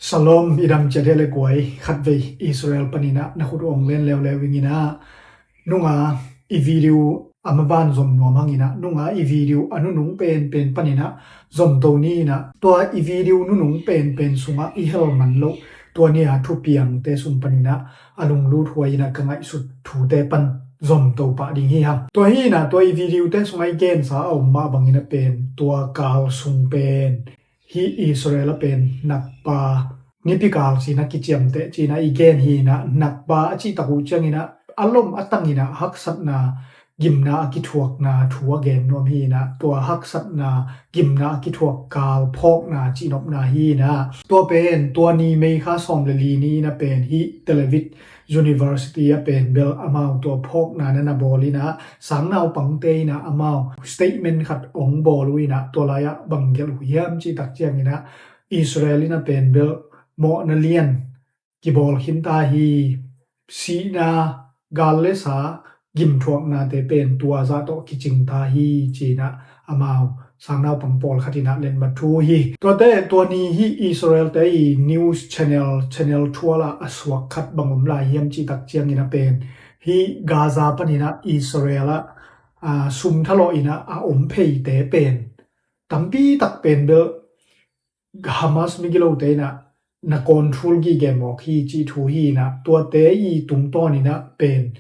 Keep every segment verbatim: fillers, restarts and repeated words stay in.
Shalom, i dam ciat hi le guai. Khatvei Israel paninah na khut uh ong len leuleu inginah nunga i video a maban zom nuam hanginah nunga i video a nunung penpen paninah zomto ni inah tua i video nunung penpen sungah i hel man loh tua nia thupiangte sung paninah a lunglut huai inah ka ngaihsut thute pan zomto pah ding hi hang. Tua hi inah tua i videote sungah i gensa a om mah banginah pen tua kal sung pen hi Israel a pen Nakba, nipi kal cinah kiciamteh cinah i gen hi inah Nakba a cihtak uh cianginah a lom a tanginah haksatna gimna a kithuakna thu a gen nuam hi inah tua haksatna gimna a kithuak kal phawkna cihnopna hi inah tua pen tua ni May kha sawm le li ni inah pen hi Tel Aviv University a pen bel amau tua phawkna na na bawl inah sangnaupangte inah amau statement khat ong bawl uh inah tua lai-ah bang gelh uh hiam cihtak cianginah Israel inah pen bel mawhna lian kibawl khinta hi, sihna, gal le sa gimthuaknate pen tua zah tawh kicingta hi cinah amau sangnaupang pawlkhat inah letmat thu hi. Tuate tua ni hi Israel te i news channel, channel thualah a suak khat bang om lai hiam cihtak cianginah pen hi Gaza paninah Israel ah sum thalawh inah a om pheite pen tampi tak pen bel Hamas migilote inah na control gige mawk hi cih thu hi inah tuate i tungtawn inah pen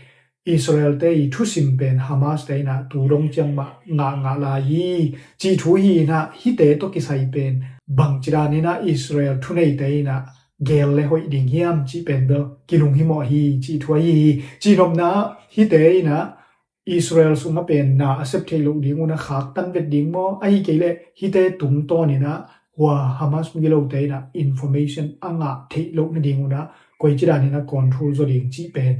Israel te i thusim pen Hamas te inah tu dong ciang mah ngah ngah lai hi cih thu hi inah hite tawh kisai pen bangci dan inah Israel thuneite inah gel le hoih ding hiam cih pen bel kilung himawh hi cih thu ahi hi. Cihnopna hite inah Israel sungah pen na a sep theih loh ding un a khaktan vet ding maw ahi kei leh hite tungtawn inah hua Hamas migilote inah information a ngah theih loh nading un ah koici dan inah control zaw ding cih pen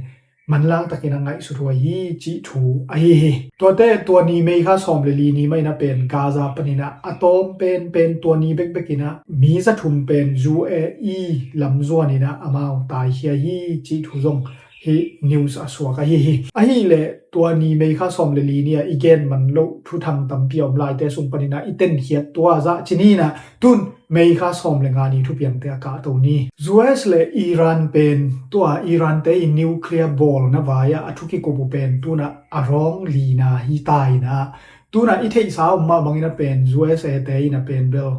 manlang takin a ngaihsut huai hi cih thu ahi hi. Tuate tua ni May kha sawm le li ni mah inah pen Gaza paninah a tawm penpen tua ni bekbek inah mi zathum pen U A E lam zuan inah amau taikhia hi cih thu zong hi news a suak ahi hi. Ahileh tua ni May kha sawm le li ni ah i gen man loh thuthang tampi a om laite sung paninah i tenkhiat tua zah ci ni inah tun May kha sawm le nga ni thupiangte a kahto ni. U S le Iran pen tua Iran te i nuclear bawlna vai-ah a thu kikup uh pen tunah a rawng lina hi ta inah tunah i theihsa om mah banginah pen U S A te inah pen bel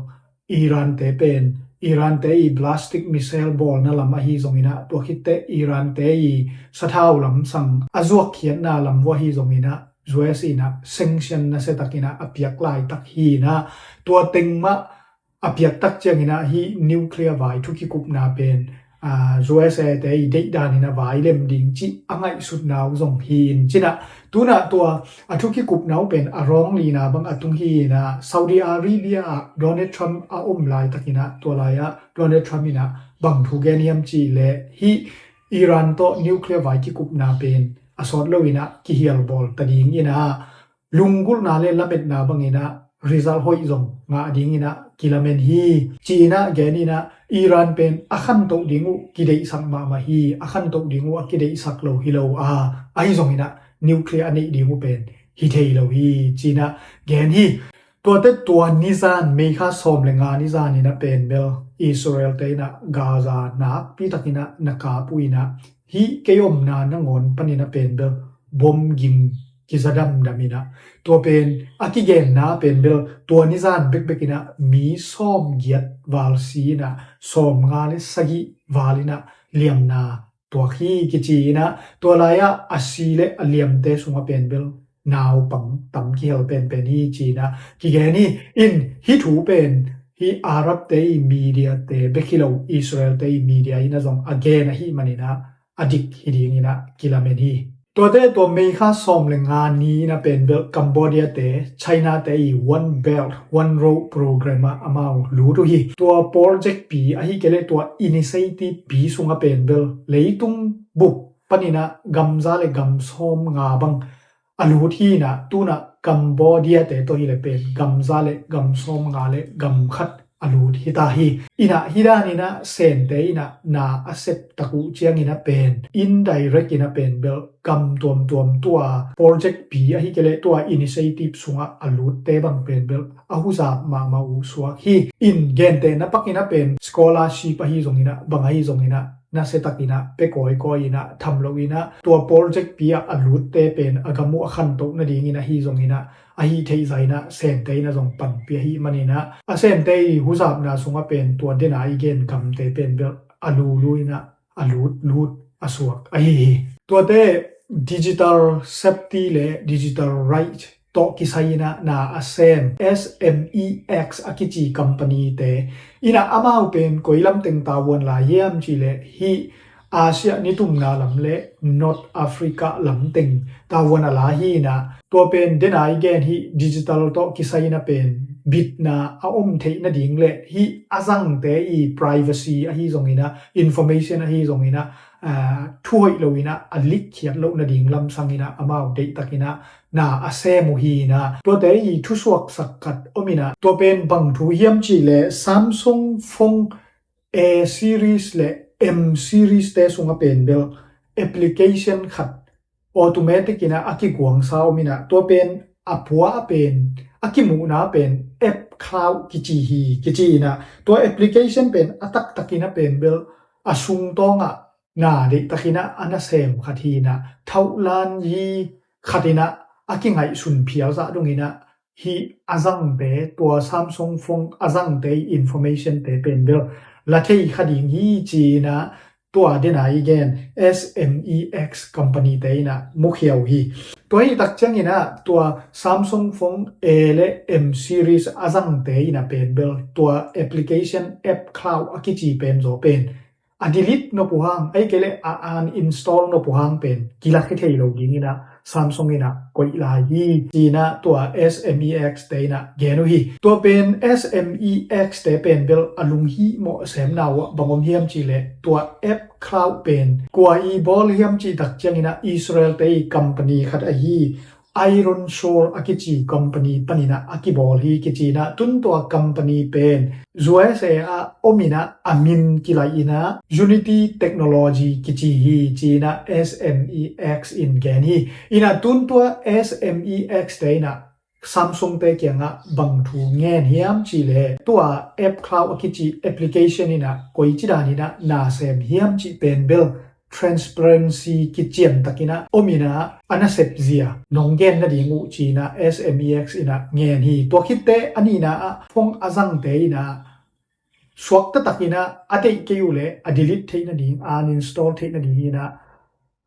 Iran te pen Iran te i ballistic missile bawlna lam ahi zonginah tua khitteh Iran te i sathau lamsang a zuakkhiatna lam vua ahi zonginah U S inah sanction nasia takinah a piak laitak hi inah tua teng mah a piaktak cianginah hi nuclear vai thu kikupna pen U S A te i deihdan inah vai lem ding cih a ngaihsutna uh zong hi in cinah tunah tua a thu kikupna uh pen a rawng lina bang a tung hi inah Saudi Arabia ah Donald Trump a om laitakinah tua lai-ah Donald Trump inah bang thu gen hiam cih leh hi Iran tawh nuclear vai kikupna pen a sawt lo inah kihialbawl ta ding inah lunggulhna le lametna banginah result hoih zong ngah dinginah kilamen hi. Ci-inah geninah Iran pen a khantoh ding uh kideihsak mahmah hi. A khantoh ding uh a kideihsak lo hi lo a ahi zonginah nuclear a neih ding uh pen hi thei lo hi. Ci-inah gen hi. Tuate tua nizan May kha sawm le nga nizaninah pen bel Israel te inah Gaza nakpi takinah na kap uh inah hih kei omna nangawn paninah pen bel bom ging kiza damdam inah tua pen a kigenna pen bel tua nizan bekbek inah mi sawm giat val si inah sawm nga le sagih val inah liamna tuak hi kici inah tua lai-ah a si le a liamte sungah pen bel naupang tam kihel penpen hi ci inah kigen hi. In hih thu pen hih Arab te i media te bek hi lo Israel te i media inah zong a gen ahih maninah a dik hi dinginah kilamen hi. Tuate tua May kha sawm le nga ni inah pen bel Cambodia te China te i One Belt One Road Program ah amau lut uh hi. Tua project pi ahi kei leh tua initiative pi sungah pen bel leitung bup paninah gamza le gam sawm nga bang a lut hi inah tunah Cambodia te tawh hi le pen gamza le gam sawm nga le gam khat a lut hi ta hi. Inah hih dan inah Sente inah na a sep tak uh ciang inah pen indirect inah pen bel gam tuamtuam tua project pi ahi kei leh tua initiative sungah a lutte bang pen bel a huzap mahmah uh suak hi. In gentehna pak inah pen scholarship ahi zong inah bang ahi zong inah nasia tak inah pia kawikawi inah tham lo inah tua project pi ah a lutte pen a gam uh a khantoh nading inah ahi zong inah ahi theih zah inah Sente inah zong panpih ahih man inah a Sente i huzapna sungah pen tua dena i gen gamte pen bel a lulu inah a lutlut a suak ahi hi. Tuate digital safety le digital right tawh kisai inah na a sem S M E X a kici company te inah amau pen koi lam teng tavuan lai hiam cih leh hih Asia nitumna lam le North Africa lam teng tavuan a lai hi inah tua pen dena i gen hih digital tawh kisai inah pen bitna a om theih nading le hih a zangte i privacy ahi zong inah information ahi zong inah ah, thuhoih lo inah a lik khiat loh nading lamsang inah amau deihtak inah na a sem uh hi inah tuate i thusuaksak khat om inah tua pen bang thu hiam cih leh Samsung phone A series le M series te sungah pen bel application khat automatic inah a kiguangsa om inah tua pen a pua a pen a kimuhna pen app cloud kici hi kici inah tua application pen a taktak inah pen bel a sungtawngah na deihtak inah a nasem khat hi inah thauhlan hi khat inah a kingaihsun phial zah dong inah hih a zangte tua Samsung phone a zangte information te pen bel la thei kha ding hi ci inah tua dena i gen S M E X company te inah mukhia uh hi. Tua hih tak ciang inah tua Samsung phone A le M series a zangte inah pen bel tua application app cloud a kici pen zaw pen a delete nop uh hang ahi kei leh a uninstall nop uh hang pen kilak hi thei lo ding inah Samsung inah koih lai hi ci inah tua S M E X te inah gen uh hi. Tua pen S M E X te pen bel a lunghimawh semna uh ah bang om hiam cih leh tua app cloud pen kua i bawl hiam cih tak ciang inah Israel te i company khat ahi Ironshore a kici company pan inah a kibawl hi kici inah tun tua company pen U S A ah om inah a min kilaih inah Unity Technology kici hi ci inah S M E X in gen hi. Inah tun tua S M E X te inah Samsung te kiangah bang thu ngen hiam cih leh tua app cloud a kici application inah koici dan inah na sem hiam cih pen bel transparency kician tak inah om inah a nasep zia nong gen nading uh ci inah S M E X inah ngen hi. Tua khitteh a nihna ah phone a zangte inah suakta tak inah a deih kei uh leh a delete theih nading a uninstall theih nading inah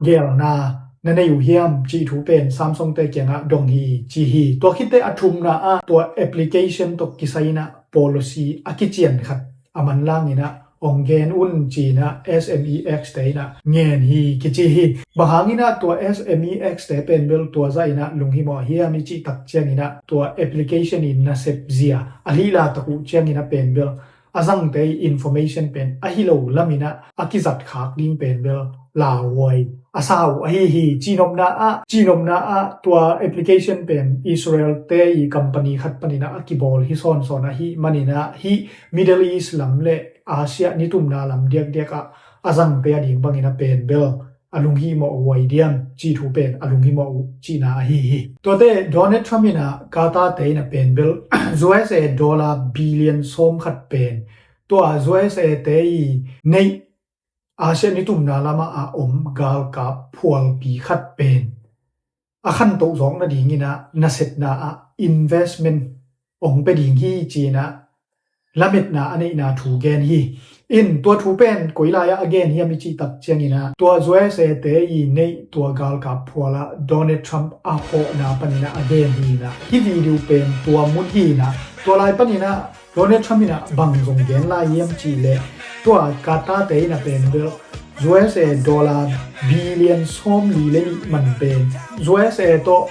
gelna na nei uh hiam cih thu pen Samsung te kiangah dong hi ci hi. Tua khitteh a thumna ah tua application tawh kisai inah policy a kician khat a manlang inah ong gen un ci inah S M E X te inah ngen hi kici hi. Bang hang inah tua S M E X te pen bel tua zah inah lunghimawh hiam i cih tak ciang inah tua application in nasep zia a lihla tak uh ciang inah pen bel a zangte i information pen a hi lo lam inah a kizat khak ding pen bel lauhuai a sa uh ahi hi. Cihnopna ah cihnopna ah tua application pen Israel te i company khat pan inah a kibawl hi sawnsawn ahih man inah hih Middle East lam le Asia nitumna lam diakdiak ah a zangte a ding bang inah pen bel a lunghimawh huai diam cih thu pen a lunghimawh uh cihna ahi hi. Tuate Donald Trump inah Qatar te inah pen bel U S A dollar billion sawm khat pen tua U S A te i neih Asia nitumna lamah a om galkap phualpi khat pen a khantoh zawk nading inah nasepna ah investment ong pia ding hi ci inah lametna a neihna thu gen hi. In tua thu pen koi lai ah a gen hiam i cih tak ciang inah tua U S A te i neih tua galkap phual ah Donald Trump a hawhna pan inah a gen hi inah hih video pen tua mun hi inah tua lai pan inah Donald Trump inah bang zong gen lai hiam cih leh tua Qatar te inah pen bel U S A dollar billion sawm li le nih man pen U S A tawh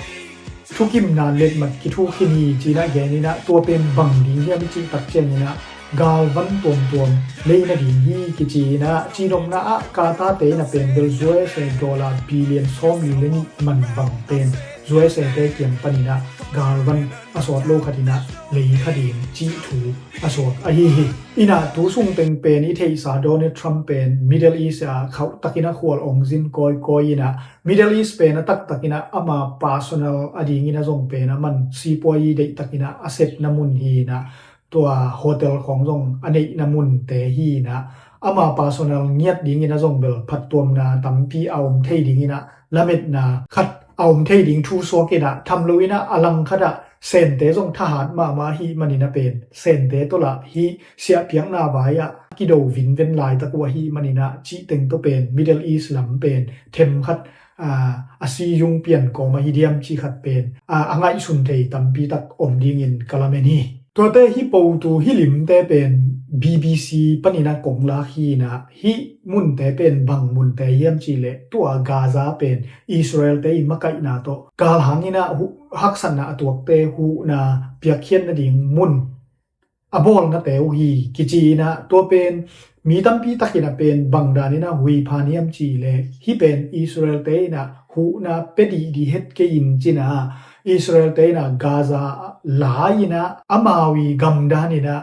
thukimna letmat kithuk khin hi ci inah gen inah tua pen bang ding hiam i cih tak ciang inah galvan tuamtuam lei nading hi kici inah cihnopna ah Qatar te inah pen bel U S A dollar billion sawm li le nih man bang pen U S A te kiang paninah galvan a sawt lo khatinah lei kha ding cih thu a suak ahi hi. Inah tu sung pengpen i theihsa Donald Trump pen Middle East ah khauh takinah khual ong zin kawikawi inah Middle East pen a taktakinah ama personal a dingin a zong pen a man sipuai deihtakinah a sepna mun hi inah tua hotel khawng zong a neihna munte hi inah ama personal ngiat dingin a zong bel phattuamna tampi a om thei dinginah lametna khat a om thei ding thu suak inah tham lo inah a langkhatah Sente zong thahat mahmah ahi maninah pen Sente tawlah hih siahpiakna vai-ah kido vinven laitak uh ahi maninah cihteng tawh pen Middle East lam pen themkhat a si yung pian kawm ahi diam cih khat pen a ngaihsun thei tampi tak om dingin ka lamen hi. Tuate hih potu hih limte pen B B C paninah kong lak hi inah hih munte pen bang munte hiam cihleh tua Gaza pen Israel te i makaihna tawh galhang inah haksatna a tuakte huhna piakkhiat nading mun a bawlnate uh hi kici inah tua pen mi tampi takinah pen bangdan inah huiphan hiam cihleh hih pen Israel te inah huhna pia dihdih het kei in cinah Israel te inah Gaza lai inah amau i gamdan inah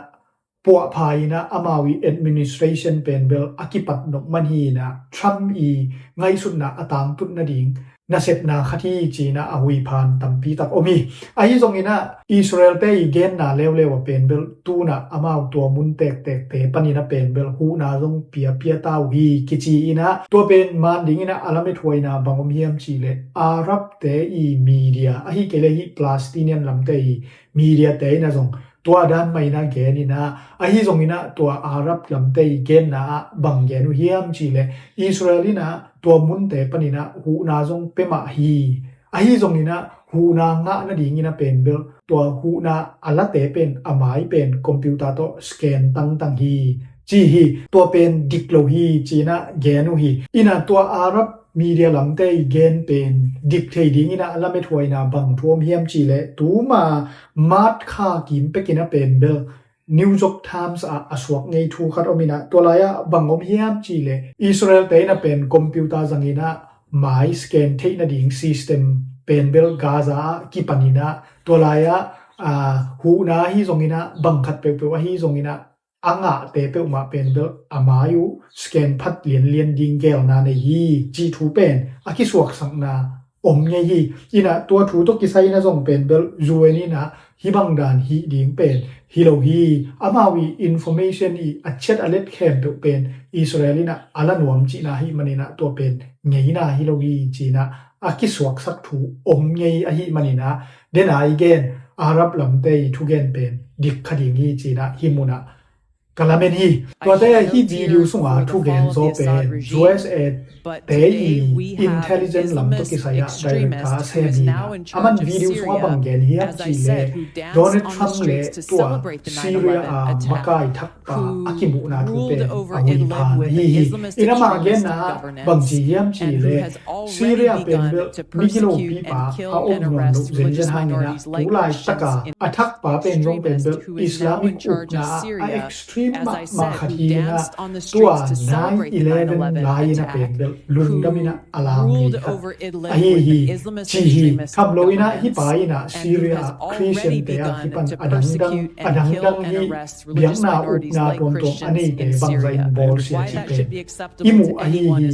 puahpha inah amau i administration pen bel a kipat nop man hi inah Trump i ngaihsutna a tangtut nading nasepna khat hi cinah a huiphan tampi tak om hi. Ahi zonginah Israel te i genna leuleu a pen bel tunah amau tua mun tektekte paninah pen bel huhna zong piapia ta uh hi kici inah tua pen man dinginah a lamethuaina bang om hiam cihleh Arab te i media ahi kei le hih Palestinian lamte i media te inah zong tua dan mah inah gen inah ahi zonginah tua Arab lamte i genna ah bang gen uh hiam cihleh Israel inah tua munte paninah huhna zong pia mah hi. Ahi zonginah huhna ngah nadinginah pen bel tua huhna a late pen a mai pen computer tawh scan tangtang hi ci hi. Tua pen dik lo hi cinah gen uh hi. Inah tua Arab media lamte i gen pen dik thei dinginah a lamethuaina bang thu om hiam cihleh tuma March kha kim pekinah pen bel New York Times ah a suak ngei thu khat om inah tua lai-ah bang om hiam cihleh Israel te inah pen computer zanginah mai scan theih nading system pen bel Gaza ah kipan inah tua lai-ah huhna ahi zonginah bang khat peuhpeuh ahi zonginah a ngahte peuhmah pen bel a mai uh scan phat lianlian ding gelna nei hi cih thu pen a kisuaksakna om ngei hi. Inah tua thu tawh kisai inah zong pen bel U N inah hih bangdan hih ding pen hi lo hi. Amau i information i a chiat a let khempeuh pen Israel inah a la nuam cihna hi maninah tua pen ngeina hi lo hi cinah a kisuaksak thu om ngei ahi maninah dena i gen Arab lamte i thugen pen dik kha ding hi cinah hih munah ka lamen hi. Tuate hih video sunga thugen zaw pen U S A te i intelligence lam tawh kisai-ah director a sem hi. A man video sungah bang gen hiam cihleh Donald Trump le tua Syria a makai thakpa a kimuhna thu pen a huiphan ahi hi. Inah amah genna ah bang ci hiam cihleh Syria pen bel migilopipa a om nuam loh zenzen hanginah tu laitaka a thakpa pen zong pen bel Islamic ukna ah a extreme mahmah khat hi inah tua nine eleven lai inah pen bel lungdam inah a lam ngei khat ahi hi ci hi. Tham lo inah hih pa inah Syria ah Christian te a kipan a dangdang a dangdang hih biakna ukna tuamtuam a neite bangzah in bawlsia cih pen i muh ahi hi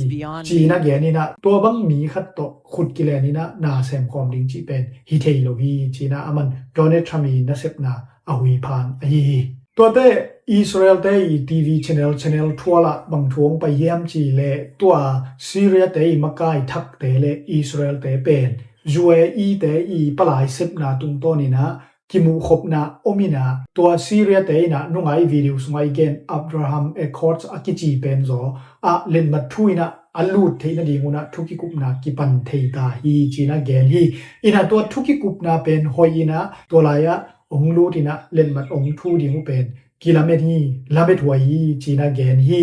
cinah gen inah tua bang mi khat tawh khut kilen inah na semkhawm ding cih pen hi thei lo hi cinah a man Donald Trump i nasepna a huiphan ahi hi. Tuate Israel te i T V channel channel twelve ah bang thu hong pai hiam cihleh tua Syria te i makai thakte le Israel te pen U A E te i palai sepna tungtawn inah kimuhkhopna om inah tua Syria te inah nungai video sungah i gen Abraham Accords a kici pen zaw ah letmat thu inah a lut theih nading unah thu kikupna kipan thei ta hi cinah gen hi. Inah tua thu kikupna pen hoih inah tua lai-ah ong lut inah letmat ong thu ding uh pen kilamet hi, lamet huai hi cinah gen hi.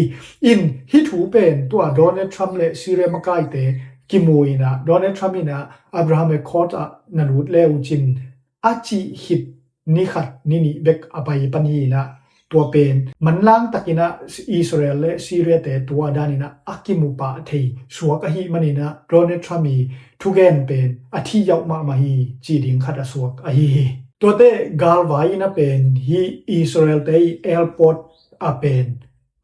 In hih thu pen tua Donald Trump le Syria makaite kimu inah Donald Trump inah Abraham Accord ah na lut le uh cin a cih khit ni khat ni nih bek a pai pan hi inah tua pen manlang takinah Israel le Syria te tua daninah a kimu pah thei suak ahih maninah Donald Trump i thugen pen a thih yauh mahmah hi ci ding khat a suak ahi hi. Tuate galvai inah pen hi Israel te i airport a pen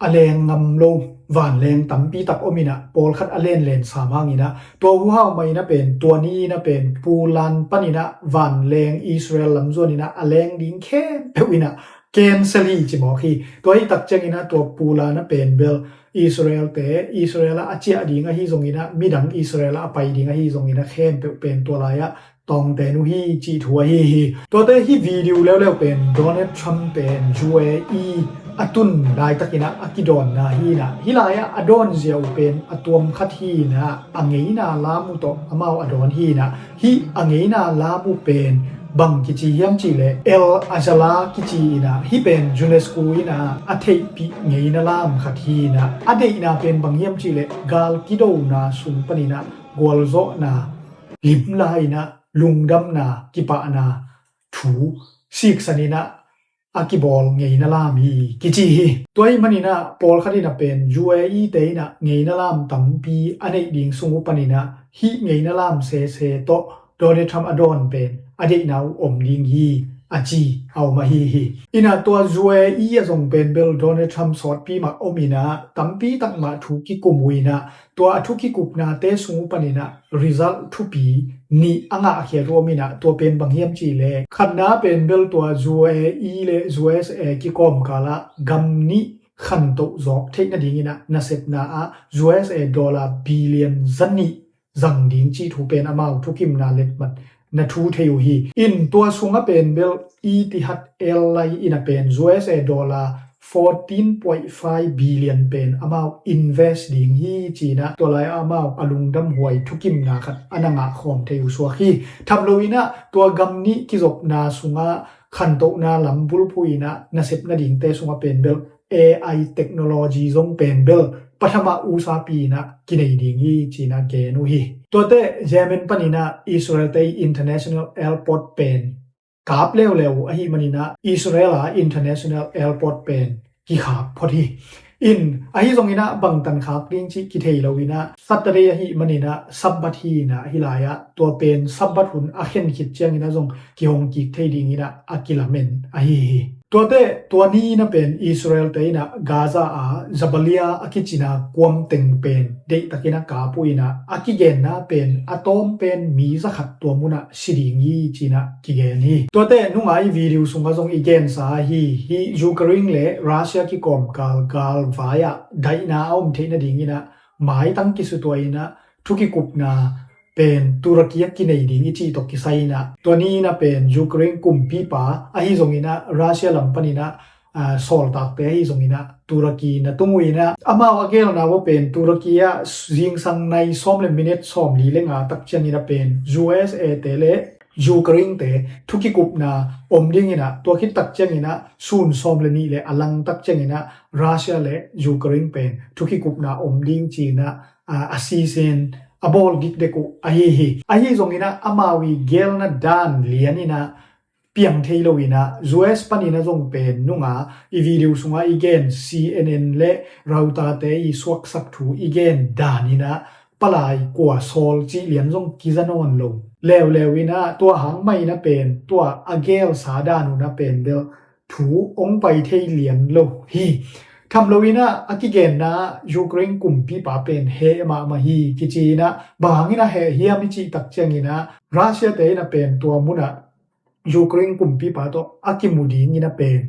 a leng ngam lo vanleng tampi tak om inah pawlkhat a lenlen sam hanginah tua huhau mah inah pen tua ni inah pen pulan paninah vanleng Israel lamzuan inah a leng ding khempeuh inah cancel hi ci mawk hi. Tua hi tak cianginah tua pulan a pen bel Israel te Israel ah a ciah ding ahi zonginah midang Israel ah a pai ding ahi zonginah khempeuh pen tua lai-ah tawngten uh hi cih thu ahi hi. Tuate hi video leuleu pen Donald Trump pen U A E a tun laitakinah a kidawnna hinah hi lai-ah a dawnzia uh pen a tuam khat hinah a ngeina lam uh tawh amau a dawn hinah hi a ngeina lam uh pen bang kici hiam cihleh El Azala kici inah hi pen UNESCO inah a theihpih ngeina lam khat hinah a deihna pen bang hiam cihleh gal kidona sung paninah gualzawhna limla inah lungdamna kipahna thu siksan inah a kibawl ngeina lam hi kici hi. Tua ahih maninah pawlkhat inah pen U A E te inah ngeina lam tampi a neih ding sung uh paninah hih ngeina lam sese tawh Donald Trump a dawn pen a deihna uh om ding hi a ci a om ahi hi. Inah tua U A E a zong pen bel Donald Trump sawtpi mah om inah tampi tak mah thu kikum uh inah tua a thu kikupnate sung uh paninah result thupi nih a ngahkhiat uh om inah tua pen bang hiam cihleh khatna pen bel tua U A E le U S A kikawmkal ah gam nih khantoh zawk theih nadinginah nasepna ah U S A dollar billion zanih zang ding cih thu pen amau thukimna letmat na thu thei uh hi. In tua sungah pen bel Etihad Airline inah pen U S A dollar fourteen point five billion pen amau invest ding hi cinah tua lai amau a lungdam huai thukimna khat a na ngah khawm thei uh suak hi. Tham lo inah tua gam nih kizopna sungah khantohna lam bulphuh inah nasep nadingte sungah pen bel A I technology zong pen bel pathamah usapi inah kinei ding hi cinah gen uh hi. Tuate Yemen paninah Israel te international airport pen kap leuleu ahih maninah Israel a international airport pen kikhap phot hi. In ahi zonginah bangtan khak ding cih kithei lo inah Saturday ahih maninah Sabbath hi inah hi lai-ah tua pen Sabbath hun a khen khit cianginah zong kihong kik thei dinginah a kilamen ahi hi. Tuate tua ni inah pen Israel te inah Gaza a Jabalia a kicina kuam teng pen deihtakinah kap uh inah a kigenna pen a tawm pen mi zakhat tua munah si ding hi cinah kigen hi. Tuate nungai video sungah zong i gensa hi. Hi Ukraine le Russia kikawmkal galvai ah daihna a om theih nadinginah maitang kisutuah inah thukikupna pen Turkey a kinei ding i cih tawh kisai inah tua ni inah pen Ukraine kumpipa ahi zonginah Russia lam paninah sawltakte ahi zonginah Turkey na tung uh inah amau a gelna uh pen Turkey ah zingsang nai sawm le minit sawmli le nga tak cianginah pen U S A te le Ukraine te thukikupna om dinginah tua khit tak cianginah sun sawm le nih le a lang tak cianginah Russia le Ukraine pen thukikupna om ding cinah a sisin a bawl dikdek uh ahi hi. Ahi zonginah amau i gelna dan lianinah piang thei lo inah U S paninah zong pen nunga i video sungah i gen C N N le Reuters te i suaksak thu i gen daninah palai kua sawl cih lian zong kiza nawn lo. Leuleu inah tua hang mah inah pen tua a gelsa dan unah pen bel thu ong pai thei lian lo hi. Tham lo inah a kigenna Ukraine kumpipa pen heh mahmah hi kici inah bang hang inah heh hiam i cih tak cianginah Russia te inah pen tua munah Ukraine kumpipa tawh a kimu dinginah pen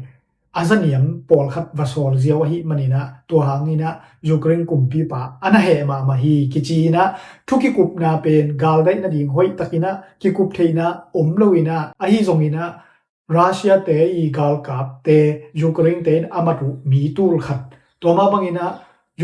a zaniam pawlkhat va sawl ziau ahih maninah tua hanginah Ukraine kumpipa a na heh mahmah hi kici inah thukikupna pen galdaih nading hoih takinah kikup theihna om lo inah ahi zonginah Russia te i galkapte Ukraine te in a mat uh mi tul khat tua mah banginah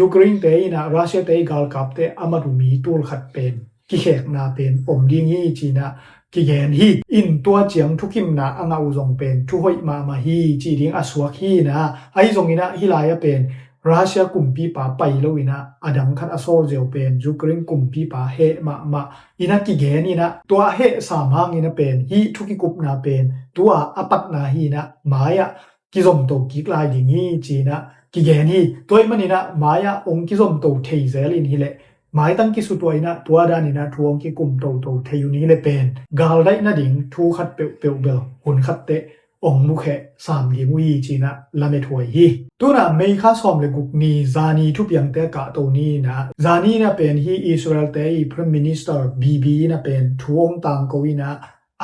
Ukraine te inah Russia te i galkapte a mat uh mi tul khat pen kikhekna pen om ding hi cinah kigen hi. In tua ciang thukimna a ngah uh zong pen thuhoih mahmah hi cih ding a suak hi inah ahi zonginah hi lai-ah pen Russia kumpipa pai lo inah a dang khat a sawl ziau pen Ukraine kumpipa heh mahmah inah kigen inah tua a heh sam hanginah pen hih thukikupna pen tua a patna hi inah mai-ah kizomto kik lai ding hi ci-in ah kigen hi. Tua ahih manin ah mai-ah hong kizomto thei zel in hi leh, maitang kisutuah in ah tua dan in ah thu hong kikum toto thei un hi leh pen, galdaih nading thu khat peuhpeuh bel hun khat teh hong mukheh sam ding uh hi ci-in ah lamethuai hi. Tu-in ah May kha sawm le guk ni zani thupiangte a kahto ni in ah, zani in ah pen hih Israel-te i Prime Minister Bibi in ah pen thu hong tangko in ah,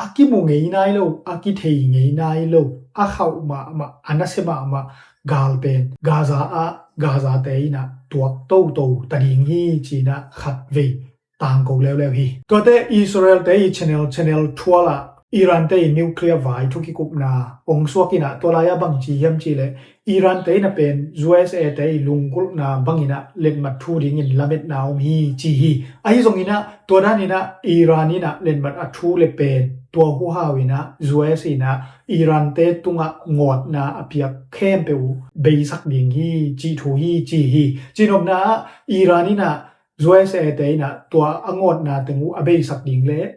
a kimu ngei nai lo, a kithei ngei nai lo, a khauh mahmah, a nasia mahmah gal pen Gaza ah, Gaza-te in ah tuak toto ta ding hi ci-in ah khatvei tangko leuleu hi. Tuate Israel-te i channel, Channel Twelve ah Iran-te i nuclear vai thu kikupna hong suak in ah, tua lai-ah bang ci hiam cih leh, Iran-te in ah pen U S A-te i lunggulhna bangin ah letmat thu dingin lametna om hi ci hi. Ahi zongin ah tua dan in ah Iran in ah letmat a thu leh pen, tua huhau in ah U S in ah Iran-te tungah ngawtna a piak khempeuh uh beisak ding hi cih thu hi ci hi. Cinopna ah Iran in ah U S A-te in ah tua a ngawtna teng uh a beisak ding leh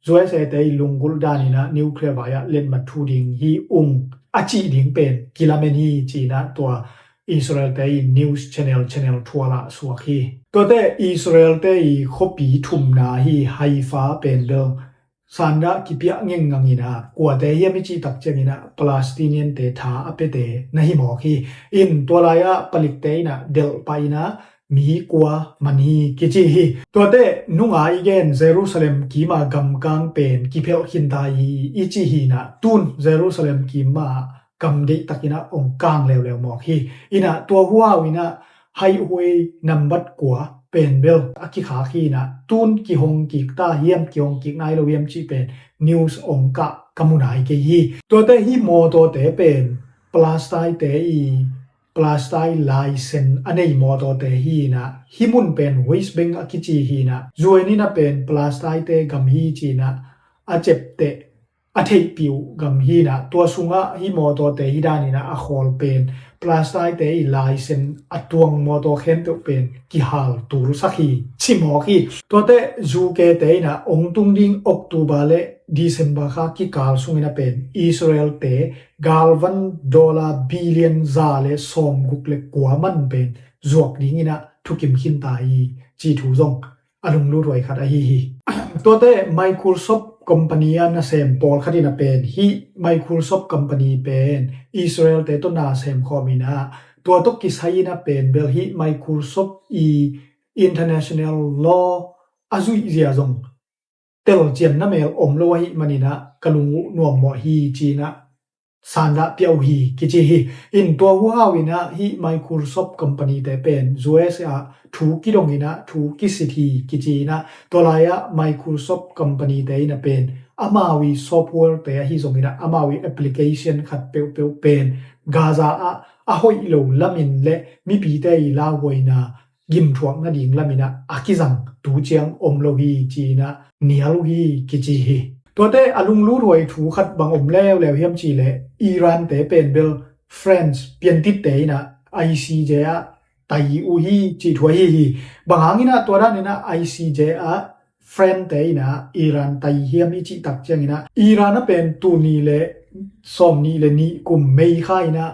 U S A-te i lunggulh dan in ah nuclear vai ah letmat thu ding hi ung a cih ding pen kilamen hi ci-in ah tua Israel-te i news channel, Channel Twelve ah suak hi. Tuate Israel-te i khuapi thumna hi Haifa pen bel sandah kipiah ngengngang in ah, kuate hiam i cih tak ciangin ah Palestinian-te tha a piate na hi mawk hi. In tua lai-ah palikte in ah delh pah in ah mi kua man hi kici hi. Tuate nunga i gen Jerusalem kim a gamkang pen kiphelh khinta hi i ci hi in ah, tun Jerusalem kim ah gam deihtak in ah hong kang leuleu mawk hi. In ah tua huhau in ah haihhuai nambat kua pen bel a kikhak hi in ah, tun kihong kik ta hiam, kihong kik nai lo hiam cih pen news hong kah ka mu nai kei hi. Tuate hih mawtawte pen Palestine-te i, Palestine laisen a nei mawtawte hi in ah, hih mun pen West Bank a kici hi in ah, U N in ah pen Palestine-te gam hi ci-in ah a ciapteh a theihpih uh gam hi in ah, tua sungah hih mawtawte hi dan in ah a khawl pen Palestine-te i laisen a tuang mawtaw khempeuh pen kihal tulsak hi ci mawk hi. Tuate U K-te in ah hong tung ding October leh December kha kikal sungin ah pen Israel-te galvan dollar billion za leh sawmguk leh kua man pen zuak dingin ah thukim khinta hi cih thu zong a lungluthuai khat ahi hi. Tuate Microsoft company a nasem pawlkhat in ah pen, hih Microsoft company pen Israel-te tawh nasem khawm in ah, tua tawh kisai in ah pen bel hih Microsoft i international law a zuih zia zong telcian namel om lo ahih manin ah ka lung uh nuammawh hi ci-in ah sandah pia uh hi kici hi. In tua huhau in ah hih Microsoft company-te pen U S A ah thu kidong in ah thu kisit hi kici in ah, tua lai-ah Microsoft company-te in ah pen amau i software-te ahi zongin ah amau i application khat peuhpeuh pen Gaza ah a hoih lo lamin leh mipite i lauhuaina gimthuak nading lamin ah a kizang tu ciang om lo hi ci-in ah nial uh hi kici hi. Tuate a lungluthuai thu khat bang om leuleu hiam cih leh, Iran-te pen bel France piantitte in ah I C J ah tai uh hi cih thu ahi hi. Bang hangin ah tua dan in ah I C J ah France-te in ah Iran tai hiam i cih tak ciangin ah, Iran ah pen tul nih leh sawmnih leh nih kum May kha in ah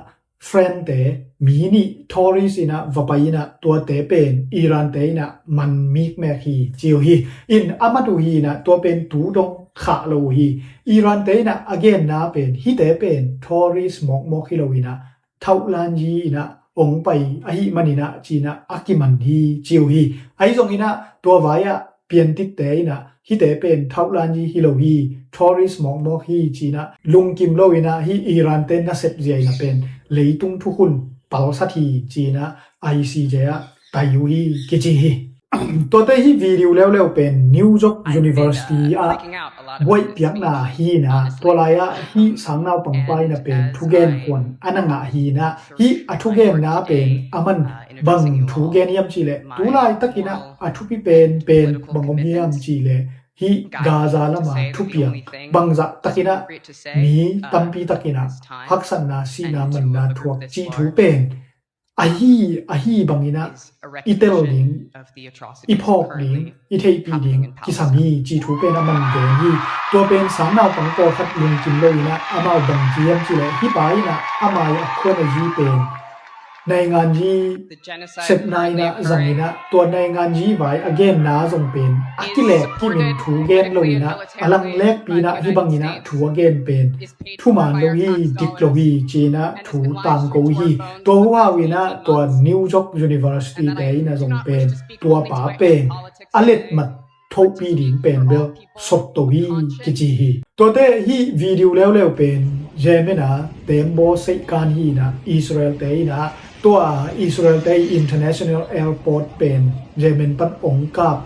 France-te mi nih tourist in ah va pai in ah, tuate pen Iran-te in ah man mikmek hi ci uh hi. In a mat uh hi in ah, tua pen tu dong khah lo uh hi. Iran-te in ah a genna pen hihte pen tourist mawkmawk hi lo in ah, thauhlanyi in ah hong pai ahih manin ah ci-in ah a kiman hi ci uh hi. Ahi zongin ah tua vai-ah piantitte in ah hihte pen thauhlanyi hi lo hi, tourist mawkmawk hi ci-in ah lungkim lo in ah hih Iran-te nasep zia in ah pen leitung thukhun palsat hi ci-in ah I C J ah tai uh hi kici hi. Tuate hih video leuleu pen New York University ah buaih piakna hi in ah, tua lai-ah hih sangnaupangpa in ah pen thugen khuan a na ngah hi in ah, hih a thugenna pen a man bang thugen hiam cih leh, tu laitakin ah a thupi penpen bang om hiam cih leh, hih Gaza lama thupiang bangzah takin ah mi tampi takin ah haksatna, sihna, manna thuak cih thu pen ahi, ahi bangin ah i tel ding, i phawk ding, i theihpih ding kisam hi, cih thu pen a man gen hi. Tua pen sang naupang pawlkhat lungkim lo in ah amau bang ci hiam cih leh hih pa in ah ama i a khuan a zi pen naingan zi sepna in ah zang in ah tua naingan zi vai a genna zong pen a kilek kimin thu gen lo in ah a langlekpi in ah hih bangin ah thu a gen pen thuman lo hi, dik lo hi ci in ah thu tangko hi. Tua huhau in ah tua New York University te in ah zong pen tua pa pen a letmat thohpi ding pen bel sotto hi kici hi. Tuate hih video leuleu pen Yemen a tembaw seihkan hi in ah Israel te in ah tua Israel te international airport pen Yemen pan ong kap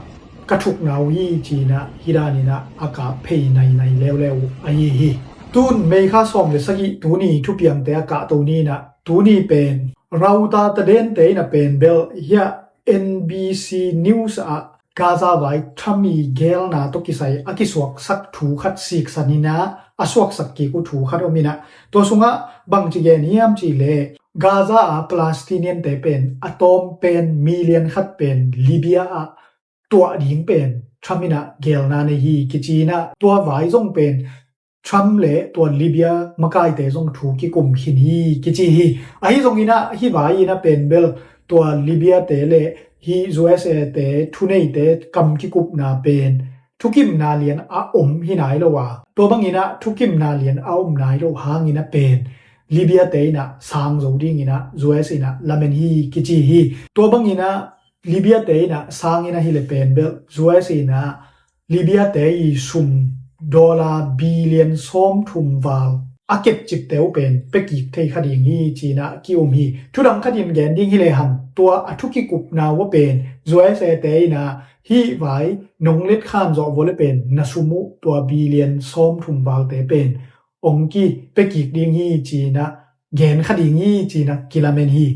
ka thukna uh hi ci in ah hih dan in ah a kap phei nainai leuleu ahi hi. Tun May kha sawm le sagih tuni thupiangte a kahto ni in ah tuni pen Rauta tadente in ah pen bel hiah N B C News ah Gaza vai Trump i gelna tawh kisai a kisuaksak thu khat siksan in ah a suaksak kik uh thu khat om in ah tua sungah bangci gen hiam cih leh Gaza a Palestinian te pen a tawm pen million khat pen Libya ah tuah ding pen Trump in ah gelna nei hi kici in ah tua vai zong pen Trump le tua Libya makaite zong thu kikum khin hi kici hi. Ahi zongin ah hih vai in ah pen bel tua Libya te le hih U S A te thuneite kam kikupna pen thukimna lian a om hi nai lo a tua bangin ah thukimna lian a om nai lo hangin ah pen Libya te in ah sang zo dingin ah U S in ah lamen hi kici hi. Tua bangin ah Libya te in ah sang in ah hi le pen bel U S in ah Libya te i sum dollar billion sawmthum val a kepcipte uh pen pekik thei kha ding hi ci in ah ki-um hi. Thudang khat in gen ding hi le hang tua a thukikupna uh a pen U S A te in ah hih vai nong let khan zawh vua le pen na sum uh tua billion sawmthum valte pen ong kipekik ding hi ci in ah gen kha ding hi ci in ah kilamen hi.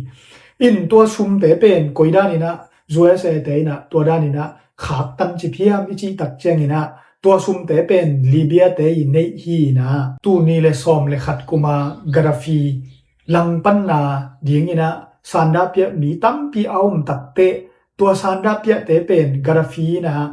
In tua sumte pen koi dan in ah U S A te in ah tua dan in ah khak tancip hiam i cih tak ciangin ah tua sumte pen Libya te i neih hi in ah tuni le sawm le khat kuma Gaddafi langpanna dingin ah sanda piah mi tampi a om takteh tua sanda piahte pen Gaddafi in ah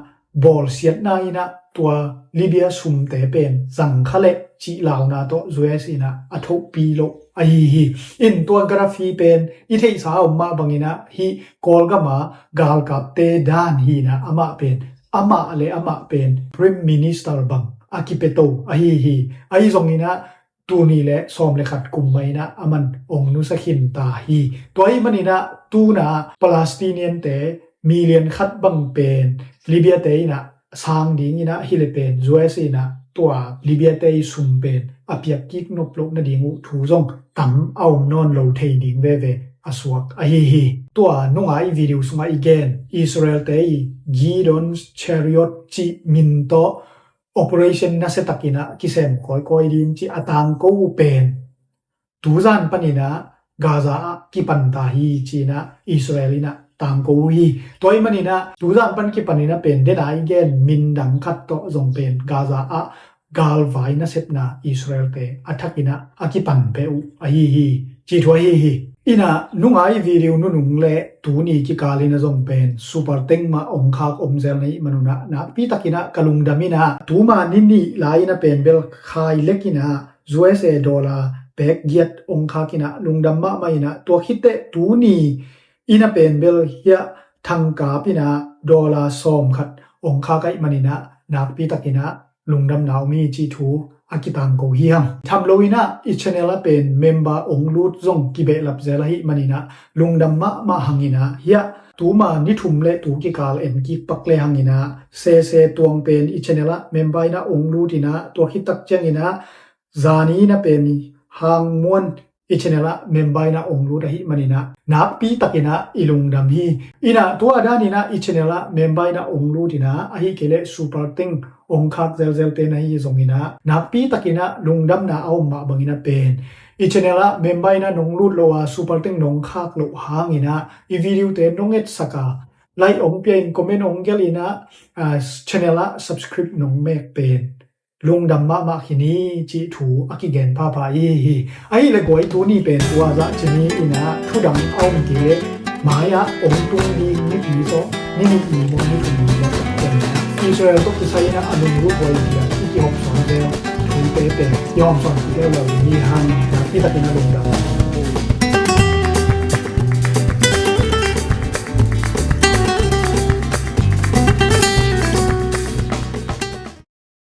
bawlsiatna in ah tua Libya sumte pen zang kha leh cih launa tawh U S in ah a thohpi loh ahi hi. In tua Gaddafi pen i theihsa a om mah bangin ah hih Kawlgam a galkapte dan hi in ah amah pen amah le amah pen Prime Minister bang a kipeto ahi hi. Ahi zongin ah tuni le sawm le khat kum mah in ah a man ong nusia khin ta hi. Tua ahih manin ah tuna Palestinian te million khat bang pen Libya te in ah sang dingin ah hi le pen U S in ah tua Libya te i sum pen a piak kik nop loh nading uh thu zong tam a om nawn lo thei ding veve a suak ahi hi. Tua nunga i video sungah i gen Israel te i Gideon Chariot cih min tawh operation nasia takin ah kisem kawikawi ding cih a tangko uh pen tuzan panin ah Gaza ah kipan ta hi ci in ah Israel in ah tangko uh hi. Tua ahih manin ah tuzan pan kipanin ah pen dena i gen min dang khat tawh zong pen Gaza ah galvai nasepna Israel te a thakin ah a kipan peuh ahi hi. Ci thu ahi hi. In ah nunga i video nunung le tuni kikal in ah zong pen super tank mah ong khak om zel na hih manun ah nakpi takin ah ka lungdam in ah tuma ni nih lai in ah pen bel khai lek in ah U S A dollar pek giat ong khak in ah lungdam mahmah in ah tua khit teh tuni in ah pen bel hiah thangkap in ah dollar sawm khat ong khak ahih manin ah nakpi takin ah lungdamna om hi cih thu a kitangko hi hang. Tham lo in ah i channel ah pen member ong lut zong kibehlap zel ahih manin ah lungdam mahmah hangin ah hiah tuma ni thum le tu kikal en kik pak le hangin ah sese tuang pen i channel ah member in ah ong lut in ah tua khit tak ciangin ah zani in ah pen hang muan i channel ah member in ah ong lut ahih manin ah nakpi takin ah i lungdam hi. In ah tua danin ah i channel ah member in ah ong lut in ah ahih kei leh super tank ong khak zelzel te na hi zongin ah nakpi takin ah lungdamna a om mah bangin ah pen i channel ah member in ah nong lut lo a super tank nong khak loh hangin ah i video te nong etsak a like ong pia in comment ong gelh in ah channel ah subscribe nong mek pen lungdam mahmah khin hi cih thu a kigen phapha i hi. Ahi le guai, tuni pen tua zah ci ni in ah thu dang a om kei leh mai-ah ong tung ding nipi tawh ni nih ni maw ni thum ni maw pen Israel tawh kisai in ah a lungruh huai ding a i kihawmsawn vel thute pen i hawmsawn kik leuleu ding hi hang. Hi takin a lungdam